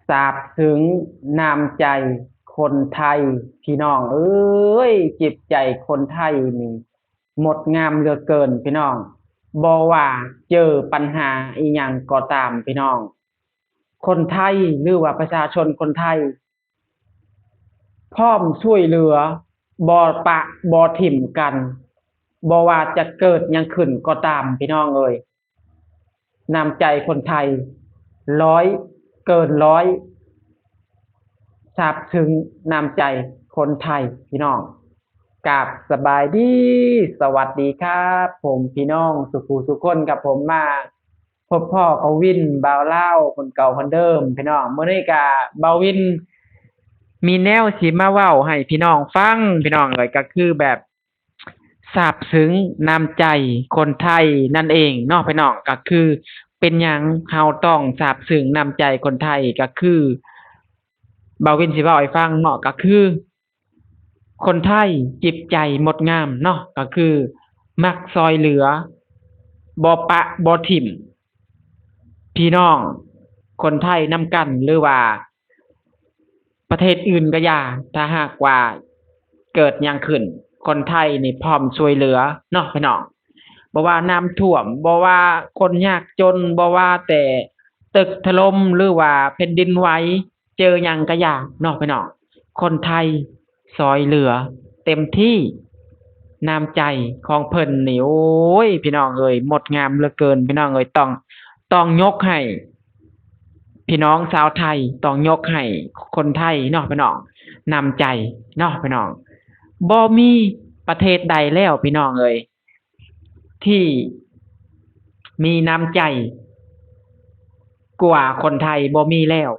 ຊາບຊຶ້ງນ້ຳໃຈຄົນໄທ ພີ່ນ້ອງເອີຍ, ຈິດໃຈຄົນໄທນີ້ງົດງາມເຫຼືອເກີນ ພີ່ນ້ອງ. ບໍ່ວ່າເຈີປັນຫາອີ່ຫຍັງກໍຕາມ ພີ່ນ້ອງ, ຄົນໄທ ຫຼືວ່າປະຊາຊົນຄົນໄທ ພ້ອມຊ່ວຍເຫຼືອ, ບໍ່ປະບໍ່ຖິ້ມກັນ, ບໍ່ວ່າຈະເກີດຫຍັງຂຶ້ນກໍຕາມ ພີ່ນ້ອງເອີຍ. ນ້ຳໃຈຄົນໄທ ຮ້ອຍເກີນຮ້ອຍ, ຊາບຊຶ້ງນ້ຳໃຈຄົນໄທ ພີ່ນ້ອງ. ກາບສະບາຍດີ, ສະຫວັດດີຄັບຜົມ ພີ່ນ້ອງສຸຜູ້ສຸຄົນ, ກັບຜົມມາ ພົບພໍ້ກັບວິນ ບ່າວລາວຄົນເກົ່າຄົນເດີມ ພີ່ນ້ອງ. ມື້ນີ້ກະບ່າວວິນມີແນວຊິມາເວົ້າໃຫ້ພີ່ນ້ອງຟັງ ພີ່ນ້ອງເອີຍ, ກໍຄືແບບຊາບຊຶ້ງນ້ຳໃຈຄົນໄທນັ້ນເອງເນາະ ພີ່ນ້ອງ. ກໍຄືເປັນຫຍັງເຮົາຕ້ອງຊາບຊຶ້ງນ້ຳໃຈຄົນໄທ, ກໍຄືບ່າວວິນຊິເວົ້າໃຫ້ຟັງເນາະ, ກໍຄື ຄົນໄທຈິດໃຈງົດງາມເນາະ, ກໍຄືມັກຊ່ອຍເຫຼືອ, ບໍ່ປະບໍ່ຖິ້ມພີ່ນ້ອງຄົນໄທນຳກັນ ຫຼືວ່າປະເທດອື່ນກໍຢ່າ, ຖ້າຫາກວ່າເກີດຫຍັງຂຶ້ນ ຄົນໄທນີ້ພ້ອມຊ່ວຍເຫຼືອເນາະ ພີ່ນ້ອງ. ບໍ່ວ່ານ້ຳຖ້ວມ, ບໍ່ວ່າຄົນຍາກຈົນ, ບໍ່ວ່າແຕ່ຕຶກຖະຫຼົ່ມ ຫຼືວ່າແຜ່ນດິນໄຫວ, ເຈີຫຍັງກະຢ່າເນາະ ພີ່ນ້ອງ, ຄົນໄທຊ່ອຍເຫຼືອເຕັມທີ່. ນ້ຳໃຈຂອງເພິ່ນນີ້ ໂອ້ຍ ພີ່ນ້ອງເອີຍ ງົດງາມເຫຼືອເກີນ ພີ່ນ້ອງເອີຍ. ຕ້ອງ ຕ້ອງຍົກໃຫ້ພີ່ນ້ອງຊາວໄທ, ຕ້ອງຍົກໃຫ້ຄົນໄທເນາະ ພີ່ນ້ອງ, ນ້ຳໃຈເນາະ ພີ່ນ້ອງ. ບໍ່ມີປະເທດໃດແລ້ວ ພີ່ນ້ອງເອີຍ ທີ່ມີນ້ຳໃຈກວ່າຄົນໄທ, ບໍ່ມີແລ້ວ.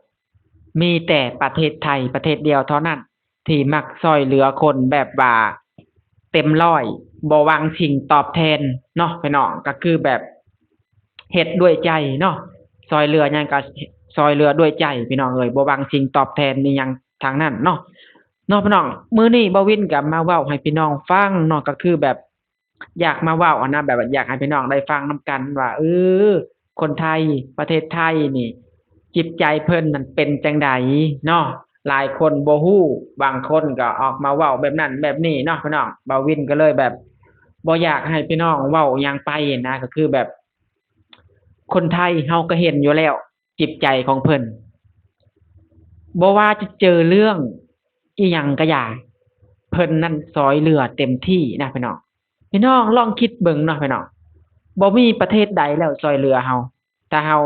ມີແຕ່ປະເທດໄທປະເທດດຽວເທົ່ານັ້ນ ທີ່ມັກຊ່ອຍເຫຼືອຄົນແບບວ່າເຕັມຮ້ອຍ, ບໍ່ຫວັງສິ່ງຕອບແທນເນາະ ພີ່ນ້ອງ. ກໍຄືແບບເຮັດດ້ວຍໃຈເນາະ, ຊ່ອຍເຫຼືອຫຍັງກໍຊ່ອຍເຫຼືອດ້ວຍໃຈ ພີ່ນ້ອງເອີຍ, ບໍ່ຫວັງສິ່ງຕອບແທນອີ່ຫຍັງທາງນັ້ນເນາະ ເນາະ ພີ່ນ້ອງ. ມື້ນີ້ບ່າວວິນກໍມາເວົ້າໃຫ້ພີ່ນ້ອງຟັງເນາະ, ກໍຄືແບບ ຢາກມາເວົ້າຫັ້ນນະ, ແບບວ່າຢາກໃຫ້ພີ່ນ້ອງໄດ້ຟັງນຳກັນວ່າ ເອີ ຄົນໄທ ປະເທດໄທນີ້ ຈິດໃຈເພິ່ນນັ້ນເປັນຈັ່ງໃດເນາະ. ຫຼາຍຄົນບໍ່ຮູ້, ບາງຄົນກໍອອກມາເວົ້າແບບນັ້ນແບບນີ້ເນາະ ພີ່ນ້ອງ. ບ່າວວິນກໍເລີຍແບບບໍ່ຢາກໃຫ້ພີ່ນ້ອງເວົ້າຫຍັງໄປນະ, ກໍຄືແບບຄົນໄທເຮົາກໍເຫັນຢູ່ແລ້ວ ຈິດໃຈຂອງເພິ່ນ, ບໍ່ວ່າຈະເຈີເລື່ອງອີ່ຫຍັງກໍຢ່າ, ເພິ່ນນັ້ນຊ່ອຍເຫຼືອເຕັມທີ່ນະ ພີ່ນ້ອງ. ພີ່ນ້ອງລອງຄິດເບິ່ງເນາະ ພີ່ນ້ອງ, ບໍ່ມີປະເທດໃດແລ້ວຊ່ອຍເຫຼືອເຮົາ. ຖ້າເຮົາ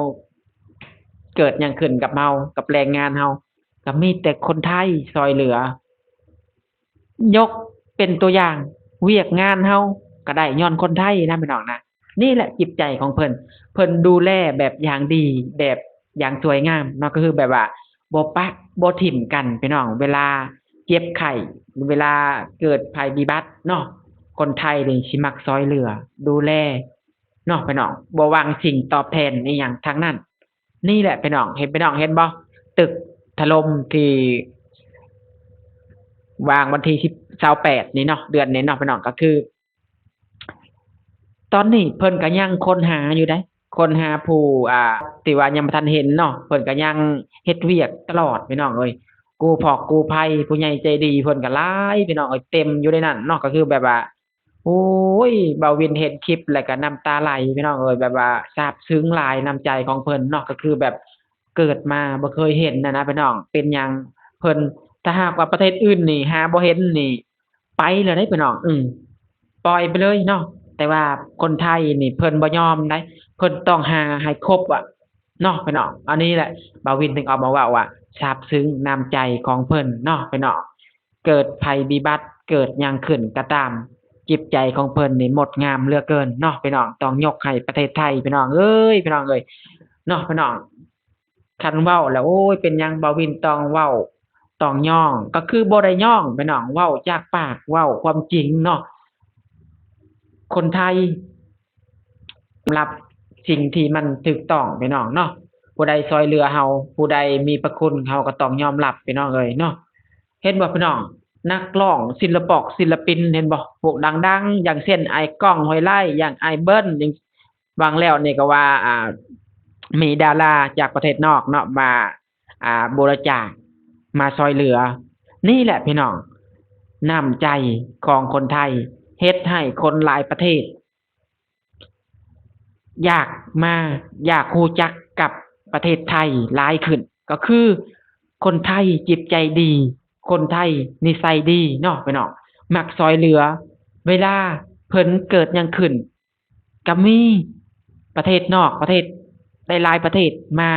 ເກີດຫຍັງຂຶ້ນກັບເຮົາ, ກັບແຮງງານເຮົາ, ກໍມີແຕ່ຄົນໄທຊ່ອຍເຫຼືອ. ຍົກເປັນຕົວຢ່າງ, ວຽກງານເຮົາກໍໄດ້ຍ້ອນຄົນໄທນະ ພີ່ນ້ອງນະ. ນີ້ແຫຼະຈິດໃຈຂອງເພິ່ນ, ເພິ່ນດູແລແບບຢ່າງດີ, ແບບຢ່າງສວຍງາມເນາະ, ກໍຄືແບບວ່າບໍ່ປະບໍ່ຖິ້ມກັນ ພີ່ນ້ອງ. ເວລາເຈັບໄຂ້, ເວລາເກີດໄພພິບັດເນາະ, ຄົນໄທນີ້ຊິມັກຊ່ອຍເຫຼືອ ດູແລເນາະ ພີ່ນ້ອງ, ບໍ່ຫວັງສິ່ງຕອບແທນອີ່ຫຍັງທັງນັ້ນ. ນີ້ແຫຼະ ພີ່ນ້ອງ, ເຫັນ ພີ່ນ້ອງເຫັນບໍ່? ຕຶກຖະຫຼົ່ມທີ່ວາງວັນທີສິບ ຊາວແປດນີ້ເນາະ, ເດືອນນີ້ເນາະ ພີ່ນ້ອງ, ກໍຄື ຕອນນີ້ເພິ່ນກໍຍັງຄົ້ນຫາຢູ່ເດ້, ຄົ້ນຫາຜູ້ ອ່າ ທີ່ວ່າຍັງບໍ່ທັນເຫັນເນາະ, ເພິ່ນກໍຍັງເຮັດວຽກຕະຫຼອດ ພີ່ນ້ອງເອີຍ. ກູ້ພອກກູ້ໄພ ຜູ້ໃຫຍ່ໃຈດີເພິ່ນກໍຫຼາຍ ພີ່ນ້ອງເອີຍ, ເຕັມຢູ່ໃນນັ້ນເນາະ, ກໍຄືແບບວ່າ ໂອ້ຍ ບ່າວວິນເຫັນຄລິບແລ້ວກໍນ້ຳຕາໄຫຼ ພີ່ນ້ອງເອີຍ, ແບບວ່າຊາບຊຶ້ງຫຼາຍນ້ຳໃຈຂອງເພິ່ນເນາະ, ກໍຄືແບບເກີດມາບໍ່ເຄີຍເຫັນນະນະ ພີ່ນ້ອງ. ເປັນຫຍັງເພິ່ນ ຖ້າຫາກວ່າປະເທດອື່ນນີ້ຫາບໍ່ເຫັນນີ້ ໄປແລ້ວເດ້ ພີ່ນ້ອງ, ອືມ ປ່ອຍໄປເລີຍເນາະ. ແຕ່ວ່າຄົນໄທນີ້ເພິ່ນບໍ່ຍອມໃດ, ເພິ່ນຕ້ອງຫາໃຫ້ຄົບອະເນາະ ພີ່ນ້ອງ. ອັນນີ້ແຫຼະ ບ່າວວິນຈຶ່ງເອົາມາເວົ້າວ່າ ຊາບຊຶ້ງນ້ຳໃຈຂອງເພິ່ນເນາະ ພີ່ນ້ອງ. ເກີດໄພພິບັດ ເກີດຫຍັງຂຶ້ນກໍຕາມ, ຈິດໃຈຂອງເພິ່ນນີ້ງົດງາມເຫຼືອເກີນເນາະ ພີ່ນ້ອງ. ຕ້ອງຍົກໃຫ້ປະເທດໄທ ພີ່ນ້ອງເອີຍ ພີ່ນ້ອງເອີຍ ເນາະ ພີ່ນ້ອງ. ຄັນເວົ້າແລ້ວ ໂອ້ຍ ເປັນຫຍັງບ່າວວິນຕ້ອງເວົ້າ ຕ້ອງຍ້ອງ, ກໍຄືບໍ່ໄດ້ຍ້ອງ ພີ່ນ້ອງ, ເວົ້າຈາກປາກ ເວົ້າຄວາມຈິງເນາະ. ຄົນໄທຮັບສິ່ງທີ່ມັນຖືກຕ້ອງ ພີ່ນ້ອງເນາະ. ຜູ້ໃດຊ່ອຍເຫຼືອເຮົາ, ຜູ້ໃດມີພະຄຸນ, ເຮົາກໍຕ້ອງຍອມຮັບ ພີ່ນ້ອງເອີຍເນາະ. ເຫັນບໍ່ ພີ່ນ້ອງ, ນັກຮ້ອງ ສິນລະປອກ ສິນລະປິນ ເຫັນບໍ່, ພວກດັງໆ ຢ່າງເຊັ່ນ ອ້າຍກ້ອງ ຫ້ວຍໄລ່, ຢ່າງອ້າຍເບິ້ນ, ຫວ່າງແລ້ວນີ້ກໍວ່າ ອ່າ ມີດາລາຈາກປະເທດນອກເນາະ ມາ ອ່າ ບໍລິຈາກ ມາຊ່ອຍເຫຼືອ. ນີ້ແຫຼະພີ່ນ້ອງ ນ້ຳໃຈຂອງຄົນໄທ ເຮັດໃຫ້ຄົນຫຼາຍປະເທດ ຢາກມາ ຢາກຮູ້ຈັກກັບປະເທດໄທຫຼາຍຂຶ້ນ ກໍຄືຄົນໄທຈິດໃຈດີ ຄົນໄທນິໄສດີເນາະພີ່ນ້ອງ ມັກຊ່ອຍເຫຼືອ. ເວລາເພິ່ນເກີດຫຍັງຂຶ້ນ ກໍມີປະເທດນອກ ປະເທດ ຫຼາຍໆປະເທດມາ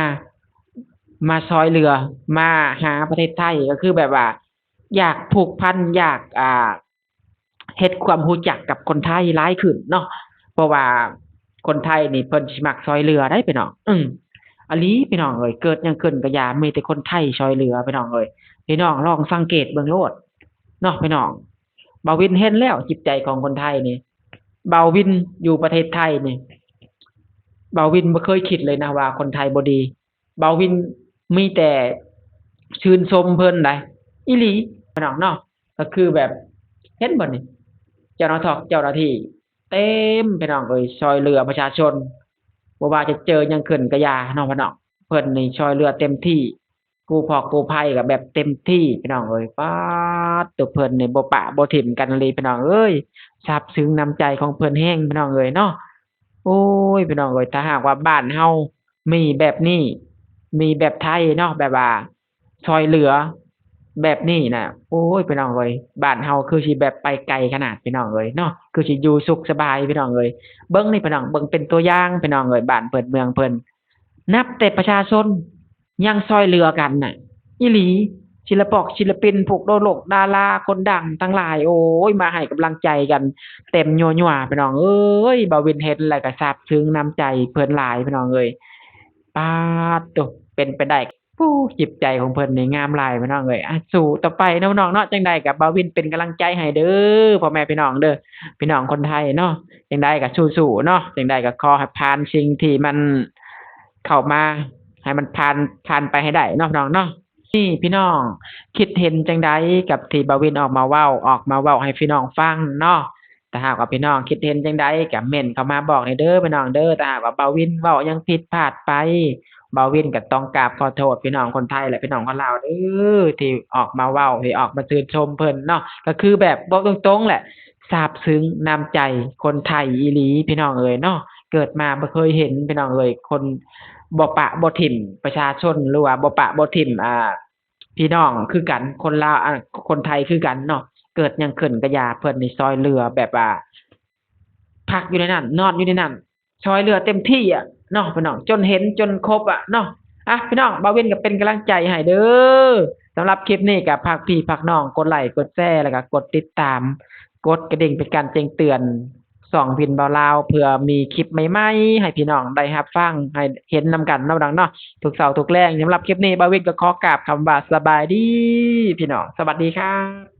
ມາຊ່ອຍເຫຼືອ ມາຫາປະເທດໄທ ກໍຄືແບບວ່າ ຢາກຜູກພັນ ຢາກ ອ່າ ເຮັດຄວາມຮູ້ຈັກກັບຄົນໄທຫຼາຍຂຶ້ນເນາະ ເພາະວ່າຄົນໄທນີ້ເພິ່ນຊິມັກຊ່ອຍເຫຼືອໄດ໋ພີ່ນ້ອງ. ອື ອີ່ຫຼີພີ່ນ້ອງເອີຍ ເກີດຫຍັງຂຶ້ນກໍຢ່າ ມີແຕ່ຄົນໄທຊ່ອຍເຫຼືອພີ່ນ້ອງເອີຍ. ພີ່ນ້ອງລອງສັງເກດເບິ່ງໂລດເນາະພີ່ນ້ອງ. ບ່າວວິນເຫັນແລ້ວຈິດໃຈຂອງຄົນໄທນີ້ ບ່າວວິນຢູ່ປະເທດໄທນີ້ ບ່າວວິນບໍ່ເຄີຍຄິດເລີຍນະວ່າຄົນໄທບໍ່ດີ. ບ່າວວິນມີແຕ່ຊື່ນຊົມເພິ່ນໄດ໋ ອີ່ຫຼີພີ່ນ້ອງເນາະ. ກໍຄືແບບ ເຫັນບໍ່ນີ້ ເຈົ້າໜ້າທອກ ເຈົ້າໜ້າທີ່ເຕັມພີ່ນ້ອງເອີຍ ຊ່ອຍເຫຼືອປະຊາຊົນ ບໍ່ວ່າຈະເຈີຫຍັງຂຶ້ນກໍຢ່າເນາະພີ່ນ້ອງ ເພິ່ນນີ້ຊ່ອຍເຫຼືອເຕັມທີ່ ກູ້ພອກກູ້ໄພກໍແບບເຕັມທີ່ພີ່ນ້ອງເອີຍ. ປາດໂຕ ເພິ່ນນີ້ບໍ່ປະບໍ່ຖິ້ມກັນອີ່ຫຼີພີ່ນ້ອງເອີຍ. ຊາບຊຶ້ງນ້ຳໃຈຂອງເພິ່ນແຮງພີ່ນ້ອງເອີຍເນາະ. ໂອ້ຍ ພີ່ນ້ອງເອີຍ ຖ້າຫາກວ່າບ້ານເຮົາມີແບບນີ້ ມີແບບໄທເນາະ ແບບວ່າຊ່ອຍເຫຼືອແບບນີ້ນະ ໂອ້ຍ ພີ່ນ້ອງເອີຍ ບ້ານເຮົາຄືຊິແບບໄປໄກຂະໜາດພີ່ນ້ອງເອີຍເນາະ ຄືຊິຢູ່ສຸກສະບາຍພີ່ນ້ອງເອີຍ. ເບິ່ງນີ້ພີ່ນ້ອງ ເບິ່ງເປັນຕົວຢ່າງພີ່ນ້ອງເອີຍ ບ້ານເພິ່ນເມືອງເພິ່ນ ນັບແຕ່ປະຊາຊົນຍັງຊ່ອຍເຫຼືອກັນນະ ອີ່ຫຼີ. ສິລະປອກ ສິລະປິນ ພວກດາລາຄົນດັງທັງຫຼາຍ ໂອ້ຍ ມາໃຫ້ກຳລັງໃຈກັນເຕັມຍົວໆ ພີ່ນ້ອງເອີຍ. ບ່າວວິນເຫັນແລ້ວກໍຊາບຊຶ້ງນ້ຳໃຈເພິ່ນຫຼາຍພີ່ນ້ອງເອີຍ. ປາດໂຕ ເປັນໄປໄດ້ ໂອ້ ຈິດໃຈຂອງເພິ່ນນີ້ງາມຫຼາຍພີ່ນ້ອງເອີຍ. ອ່ະ ສູ້ຕໍ່ໄປເນາະພີ່ນ້ອງເນາະ. ຈັ່ງໃດກໍບ່າວວິນເປັນກຳລັງໃຈໃຫ້ເດີ ພໍ່ແມ່ພີ່ນ້ອງເດີ ພີ່ນ້ອງຄົນໄທເນາະ. ຈັ່ງໃດກໍສູ້ໆເນາະ. ຈັ່ງໃດກໍຂໍໃຫ້ຜ່ານສິ່ງທີ່ມັນເຂົ້າມາ ໃຫ້ມັນຜ່ານ ຜ່ານໄປໃຫ້ໄດ້ເນາະພີ່ນ້ອງເນາະ. ນີ້ພີ່ນ້ອງຄິດເຫັນຈັ່ງໃດກັບທີ່ບ່າວວິນອອກມາເວົ້າ ອອກມາເວົ້າໃຫ້ພີ່ນ້ອງຟັງເນາະ? ຖ້າຫາກວ່າພີ່ນ້ອງຄິດເຫັນຈັ່ງໃດກໍເມັ້ນເຂົ້າມາບອກແດ່ເດີພີ່ນ້ອງເດີ. ຖ້າຫາກວ່າບ່າວວິນເວົ້າຫຍັງຜິດພາດໄປ ບ່າວວິນກໍຕ້ອງກາບຂໍໂທດພີ່ນ້ອງຄົນໄທ ແລະ ພີ່ນ້ອງຄົນລາວເດີ ທີ່ອອກມາເວົ້າ ທີ່ອອກມາຊື່ນຊົມເພິ່ນເນາະ. ກໍຄືແບບບອກຕົງໆແຫຼະ ຊາບຊຶ້ງນ້ຳໃຈຄົນໄທອີ່ຫຼີພີ່ນ້ອງເອີຍເນາະ. ເກີດມາບໍ່ເຄີຍເຫັນພີ່ນ້ອງເອີຍ ຄົນບໍ່ປະບໍ່ຖິ້ມປະຊາຊົນ ຫຼືວ່າບໍ່ປະບໍ່ຖິ້ມ ອ່າ ພີ່ນ້ອງຄືກັນ ຄົນລາວ ອ່າ ຄົນໄທຄືກັນເນາະ. ເກີດຫຍັງຂຶ້ນກໍຢ່າ ເພິ່ນນີ້ຊ່ອຍເຫຼືອແບບວ່າ ພັກຢູ່ໃນນັ້ນ ນອນຢູ່ໃນນັ້ນ ຊ່ອຍເຫຼືອເຕັມທີ່ອະເນາະພີ່ນ້ອງ ຈົນເຫັນຈົນຄົບອະເນາະ. ອ່ະ ພີ່ນ້ອງ ບ່າວວິນກໍເປັນກຳລັງໃຈໃຫ້ເດີ. ສຳລັບຄລິບນີ້ກໍຝາກພີ່ຝາກນ້ອງກົດໄລກົດແຊ ແລ້ວກໍກົດຕິດຕາມ ກົດກະດິ່ງເປັນການແຈ້ງເຕືອນ ຊ່ອງວິນເວົ້າລາວ ເພື່ອມີຄລິບໃໝ່ໆໃຫ້ພີ່ນ້ອງໄດ້ຮັບຟັງ ໃຫ້ເຫັນນຳກັນເນາະພີ່ນ້ອງເນາະ ທຸກເຊົ້າທຸກແລງ. ສຳລັບຄລິບນີ້ ບ່າວວິນກໍຂໍກາບຄຳວ່າສະບາຍດີພີ່ນ້ອງ ສະຫວັດດີຄັບ.